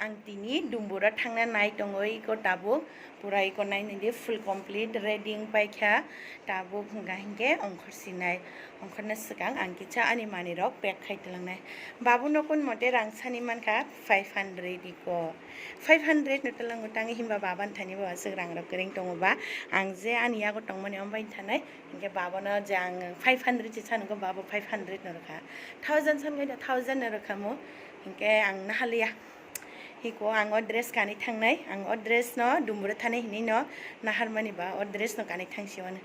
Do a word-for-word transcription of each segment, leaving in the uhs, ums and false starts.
Ang tini Dumbura thangna nai tongo, iko tabuk pura iko nai nai di full complete ready wng paikha. Tabuk hwnkha hinkhe ongkhor sinai, ongkhorna swkang ang kisa ani manwi rok pack khai twlangnai. Babu no kun mote rang sani mankha five hundred iko. Five hundred no twlango tangi himba baba ni thani bo aswk rang rok kwrwng tongo ba. Ang je ani yago tongmani ombai thanai hinkhe baba no je ang five hundred se sani kho baba five hundred no rwkha. Thousand san khe thousand no rwkha mo hinkhe ang nahaliya. Hiko ang o dress kanwi thangnai, ang o dress no Dumbura thani hinwi no naharmani ba o dress no kanwi thangsi mano.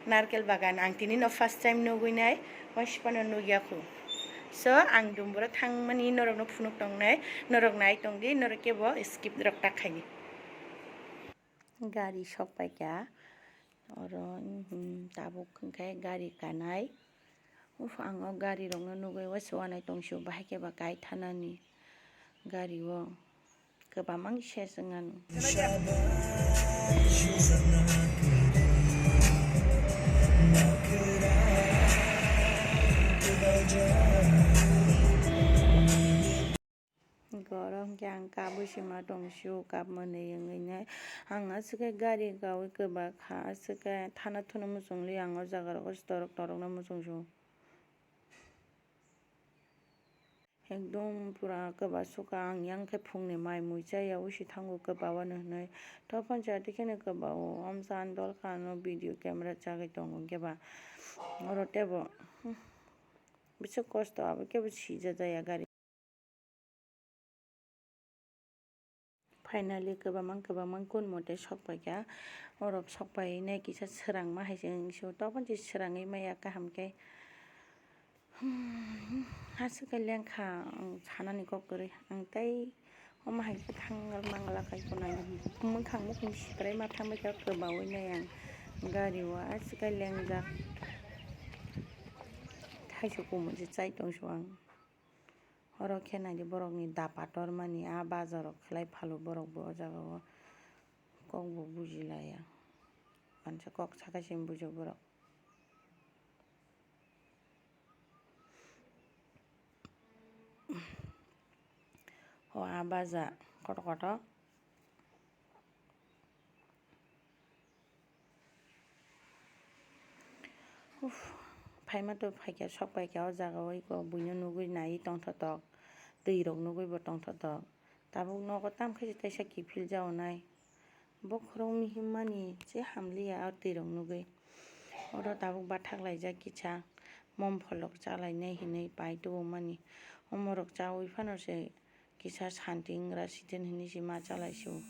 Narkel bagan ang tini no first time nugwi nai, wansukphano nugya khu. So ang Dumbura thangmani norok no phunuk tongnai, norok nai tongdi, norok kebo skip rok ta khaidi. Gari sok paikha. Oro, hmm, tabuk hwnkhe gari kanai. Uf, ang o gari rokno nugwi waisa wanai tongsu, bahai khe ba kai thanani gari o kwbangma ses wng anw. Goro hwnkhe ang kabwi sima tongsu, kap mwnwi wngwi nai. Ang aswk khe gari kaui kwbakha, aswk khe thana thuna muchungli ang o jaga rogo se torok torokno muchungsu. Ekdom pura kwbasukha ang, yang khe phungni mai mui chaya usi thango kwbawano hwnwi. Tophon chati kheno kwbao, amsa ani dol kha ano video camera chagwi tongo hwnkhe ba. Oro teibo, hmm, bisi kosto abo kebo sija jaya gari. Finally, kwbangma kwbangma kun mote sok paikha. Orok sok painai kisa swrangma hai se wngsu. Toboni se swrangwi maya kaham khe. Hmm, aswk khe lengkha ang sanani kok kwrwi. Ang tei omo hai khe thangal mangala khai kunai. Mwkhang mukhung sikraima thangbai khe kwbaui nai ang gari o aswk khe lengjak. Thaisu kumun se chai tongsu ang. Oro khe naidi borokni dapa tormani, a bazaro khlai phalo borokbo o jagao kokbo bujilaiya. Mansa kok saka simi bujio borok. O a baza kotor kotor. Uff, phaima to phaikha, sok paikha o jaga o, iko buino nugwi naiwi tongthotok, twi rok nugwi bo tongthotok. Tabuk nogo tamkhe se teisa kiphil jaonai. Bokhorok mihimmani se hamliya o twi rok nugwi. Oro tabuk bathak laijak kisa, mom pholok chalainai hinwi pai tubumani. Omorok chaui phano se kisa santi wngra siten hinwi se ma chalaisio.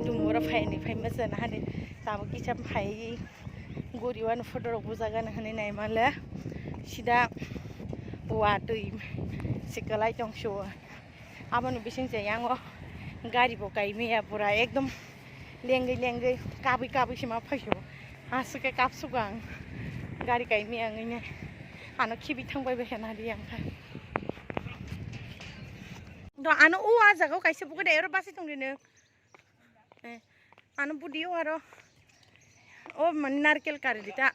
Dumura phaini phaima sana hani tamo kisa phai guri wani photo rok bujagana hani nai male sida watwi sikalai tong sio. Aboni bising se yango gari bo kaimia pura ekdom lengwi lengwi kabwi kabwi se ma phaisio. Aswk khe kapsuk ang gari kaimia wngwi ne ano khibi thang bai bai khe nadi ang kha. Do ano o a jaga o kaisa bugo de ero basi tong rino. Eh, ano budi o aro o mane narkel kari dita.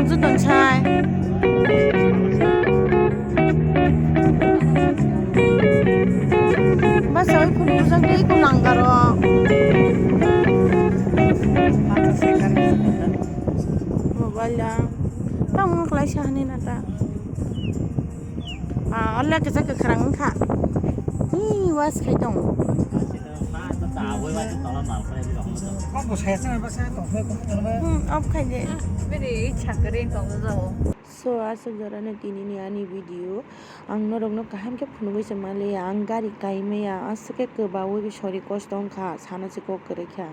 Joto sai. Basa oi phunukjak tei eko nangkaro. Mobile da. Tamo wngkha lai sa hani na ta. Ah, ole kisa kwkhwrang wngkha. Hi, was khai tong. Hmm, off khai de. So, aswk jorano tinini ani video. Ang norokno kaham khe phunugwi se manliya. Ang gari kaimaya. Aswk khe kwbaui sorry kosto wngkha. Sana se kok kwrwi kha.